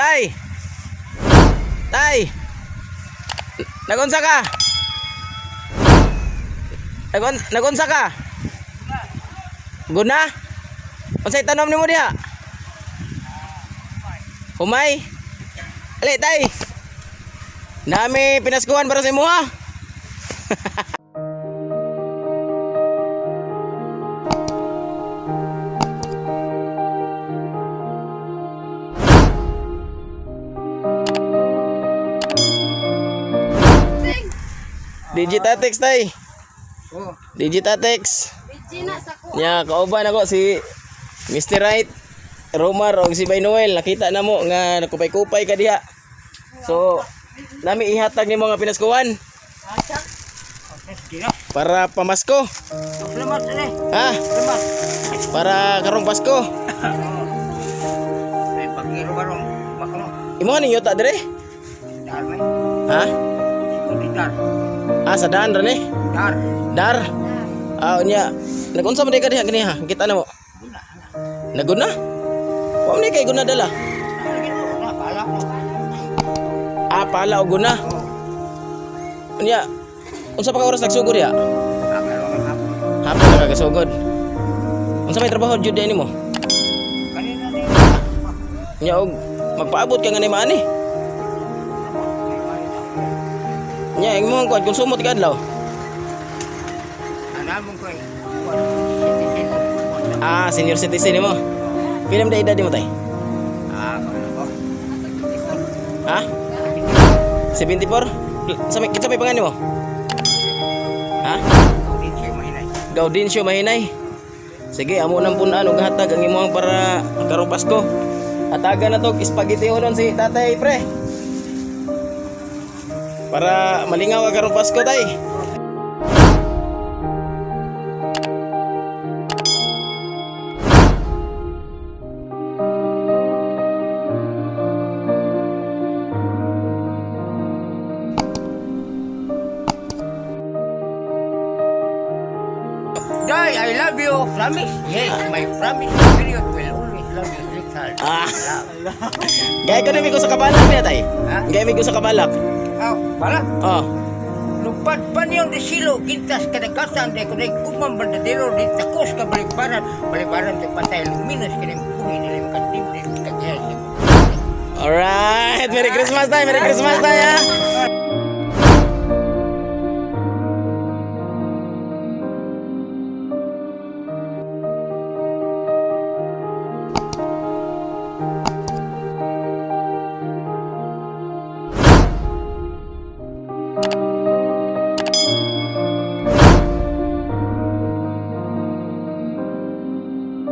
Tay! Tay! Nagunsa ka? Nagunsa ka? Guna? Unsay tanom nimo diha? Humay? Ali, tay! Nami pinaskuhan para sa imuha. Digitatex, tay. Oh. Digitatex. Gina sa ko. Nya kauban ako si Mr. Right, Romar og si Bay Noel. Nakita na mo nga nakupay-kupay ka diha. So, nami ihatag nimo nga pinaskuhan para pamasko. Salamat eh. Ha? Salamat. Para karong Pasko. Ay pagkiro barong makano. Imo ni yuta dire? Dar may. Ha? Dar. Ah, sa daan ra ni. Dar. Dar. Ah, unya. Nagunsa man di ka diha gani ha? Kita na mo. Guna. Naguna? Wa man di kay guna dala. Na pala ko. Ah, pala og guna. Unya. Unsa pa ka oras nagsugod diha? Ah, karon hapon. Hapon na kagasugod. Unsa may trabaho jud diha nimo? Kanina ni. Nya og magpaabot ka nga ni maani. Nya imo ang kuan konsumo ti kadlaw. Anamon ko eh. Ah, senior citizen nimo. Pila man edad nimo, tay? Ah, kano ko. Ha? 74? Sa may kinsa may pangan nimo? Ha? Hindi mahinay. Gaudencio Mahinay. Sige, amo nang punan og hatag ang imong para karong Pasko. Hatagan na to spaghetti unon si tatay, pre. Para malingaw ka karong Pasko, tay. Dai, I love you. Promise? Yes, my promise. Period. Will always love you, sweetheart. Ah. Gaya ko na ko sa kabalak niya, tay. Ha? Gaya mi ko sa kabalak. Ah, bala. Oh. Lupad pa niyon di silo, gintas kadagasan, di ko di kumang berdadero, di takos ka balibaran, balibaran sa patay, luminos ka ng buhi, dili makadibdi, kagaya. Alright, Merry Christmas, tay. Merry Christmas, tay, ha.